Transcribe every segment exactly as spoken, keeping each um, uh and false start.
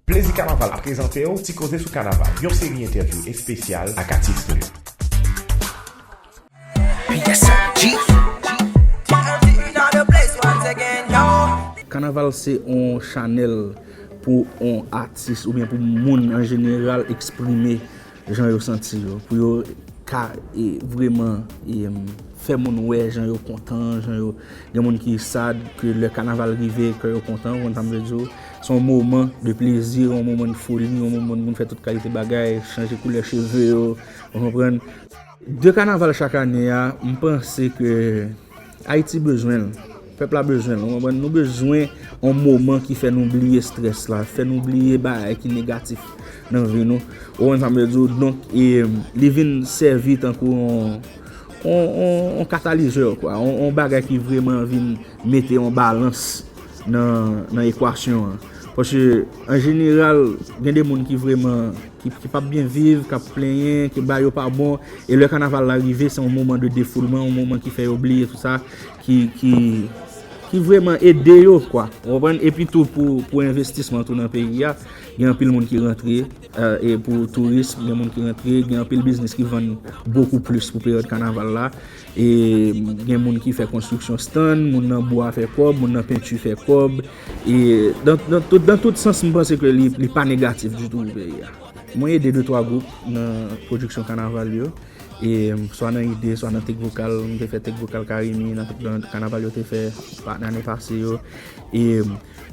Plezi Kanaval ap prezante w Ti Koze sou Kanaval, yon seri entèvyou espesyal ak atis nou yo. Kanaval se yon chanèl pou yon atis oubyen pou moun an jeneral eksprime jan yo santi yo, pou yo ka e, vreman e, fè moun wè jan yo kontan, jan yo gen moun ki sad ke lè kanaval rive kè yo kontan, ou konn sa m vle di w. Se yon moman de plezi, yon moman de foli, yon moman moun fè tout kalite bagay, chanje koulè cheve yo, ou konprann? De kanaval chak ane a, m panse ke Ayiti bezwen l. Pèp la bezwen l. Ou konprann? Nou bezwen yon moman ki fè nou bliye strès la, fè nou bliye bagay ki negatif nan vi nou. Ou konprann sa m vle di w? Donk, e, li vin sèvi tankou yon, yon, yon, yon katalizè, kwa. Yon, yon bagay ki vreman vin mete yon balans nan, nan ekwasyon an. Paske, an jeneral, gen de moun ki vreman, ki, ki p ap byen viv, k ap plenyen, ke bagay yo pa bon. E lè kanaval la rive, se yon moman de defoulman, yon moman ki fè yo bliye tout sa, ki, ki, ki vreman ede yo, kwa. Ou konprann? Epi tou, pou, pou envestisman tou nan peyi a, gen anpil moun ki rantre, e, e pou touris, gen moun ki rantre, gen anpil biznis ki vann bokou plis pou peryòd kanaval la. E gen moun ki fè konstriksyon stand, moun nan bwa fè kòb, moun nan penti fè kòb. E dan, dan, tout, dan tout sans, m panse ke li, li pa negatif ditou pou peyi a. Mwen ede de twa gwoup nan pwodiksyon kanaval yo. E swa nan ide, swa nan tek vokal, m te fè tek vokal Karimi nan, nan kanaval yo te fè pa, ane pase yo. E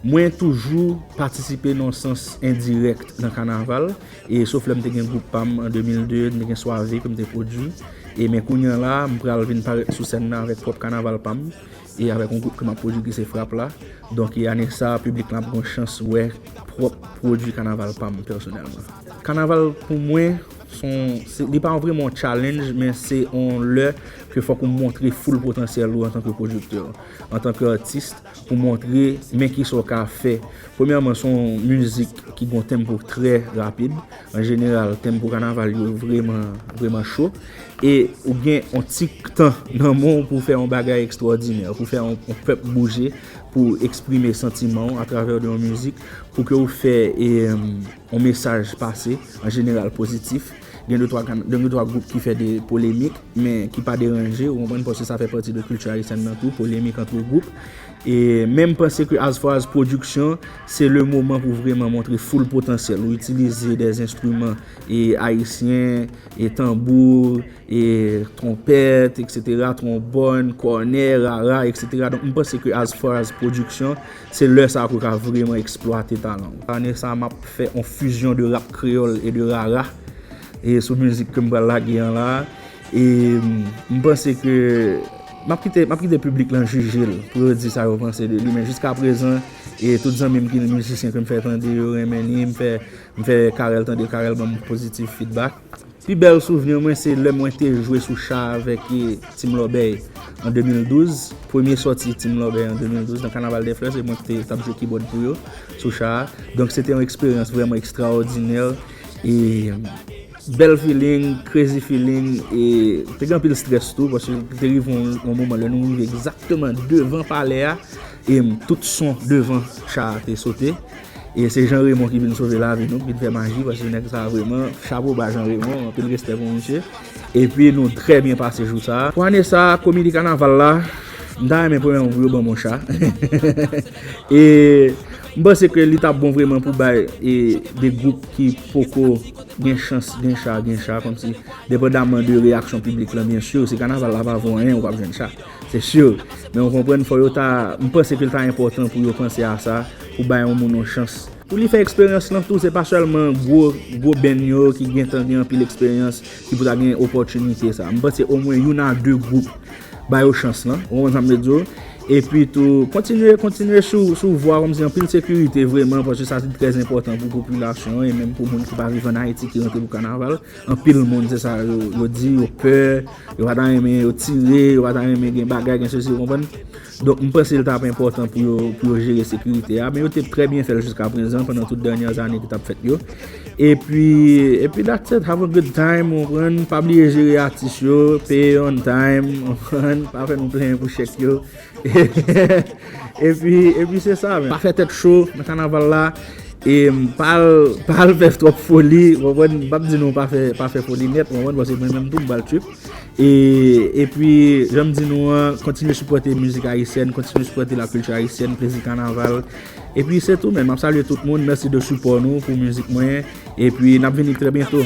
mwen toujou patisipe nan sans endirèk nan kanaval. E sof lè m te gen gwoup pa m an de mil de, m te gen Swave ke m te pwodui. E men kounye a la, m pral vin parèt sou sèn nan avèk pwòp kanaval pa m. E avèk yon gwoup ke m ap pwodui ki se Frap la. Donk, e ane sa a, piblik lan ap gen yon chans wè pwòp pwodui kanaval pa m pèsonèlman. Kanaval pou mwen, se yon, se, li pa yon vreman yon challenge, men se yon lè ke fòk ou montre full potansyèl ou antanke pwodiktè, antanke atis, pou montre men kisa w ka fè. Premyèman, se yon mizik ki gen yon tempo trè rapid. An jeneral, tempo kanaval yo vreman, vreman cho. E ou gen yon ti tan nan men w pou fè yon bagay ekstwòdinè, pou fè yon, yon pèp bouje, pou eksprime santiman w atravè de yon mizik, pou ke w fè, e, yon mesaj pase, an jeneral pozitif. Gen de twa, gen de twa gwoup ki fè de polemik, men ki pa deranje, ou konprann, paske sa fè pati de kilti ayisyèn nan tou, polemik antre gwoup. E, men m panse ke as far as pwodiksyon, se le moman pou vreman montre full potansyèl ou. Itilize de enstriman, e, ayisyen, e, tanbou, e, twonpèt, etsetera, twonbòn, kònè, rara, etsetera. Donk, m panse ke as far as pwodiksyon, se lè sa a ke w ka vreman eksplwate talan w. Ane sa a, m ap fè yon fizyon de rap kreyòl e de rara, e sou mizik ke m pral lage an la. E m panse ke m ap kite, m ap kite piblik lan jije l pou yo di sa yo panse de li. Men jiskaprezan, e tout zanmi m ki mizisyen ke m fè tande yo renmen li. M fè, m fè Carel tande, Carel ban m pozitif feedback. Pi bèl souvni mwen se lè mwen te jwe sou cha avèk, e, Team Lòbèy an de mil douz. Premye sòti Team Lòbèy an de mil douz nan Carnaval des Fleurs, se mwen ki te t ap jwe kibòd pou yo sou cha a. Donk, se te yon eksperyans vrèman ekstraòdinè. E bèl feeling, crazy feeling, e te gen anpil strès tou, paske te rive yon, yon moman lè nou rive egzakteman devan palè a, e tout son devan cha a te sote. E se Jean Raymond ki vin sove lavi nou, ki vin fè maji, paske nèg sa a vrèman, chapo ba Jean Raymond, anpil respè pou misye. Epi nou trè byen pase jou sa a. Pou ane sa a, komite kanaval la, m ta renmen premyèman pou yo ban m yon cha. E m panse ke li t ap bon vrèman pou bay, e, de gwoup ki poko gen chans, gen cha, gen cha, kòmsi, depandamman de reyaksyon piblik lan, byen si, si kanaval la pa vo anyen, ou p ap jwenn cha. Se si. Men ou konprann, fò yo ta, m panse ke l ta enpòtan pou yo panse a sa, pou bay yon moun yon chans. Pou li fè eksperyans lan tou, se pa sèlman gwo, gwo band yo ki gentan gen anpil eksperyans, ki pou ta gen opòtinite sa. M panse omwen youn a de gwoup ba yo chans lan, ou konprann sa m vle di w. Epi tou, kontinye, kontinye sou, sou vwa kòmsi anpil sekirite vrèman, paske sa se trè enpòtan pou popilasyon an, e menm pou moun ki pa viv ann Ayiti, ki rantre pou kanaval. Anpil moun, se sa yo, yo di, yo pè, yo pa ta renmen yo tire, yo pa ta renmen gen bagay, gen sesi, ou konprann? Donk, m panse l t ap enpòtan pou yo, pou yo jere sekirite a, men yo te trè byen fè l jiskaprezan, pandan tout dènyè ane ki t ap fèt yo. Epi, epi that's it, have a good time, ou konprann? Pa bliye jere atis yo, peye yo on time, ou konprann? Pa fè nou plenyen pou chèk yo. Epi, epi se sa, men. Pa fè tèt cho nan kanaval la. E m pa al, pa al fè twòp foli, w konprann? M p ap di nou pa fè, pa fè foli nèt, w konprann? Paske mwen menm tou m pral trip. E, epi, jan m di nou an, kontinye sipòte mizik ayisyèn, kontinye sipòte lakilti ayisyèn, plezi kanaval. Epi se tou, men m ap salye tout moun, mèsi de sipò nou pou mizik mwen. Epi n ap vini trè byento.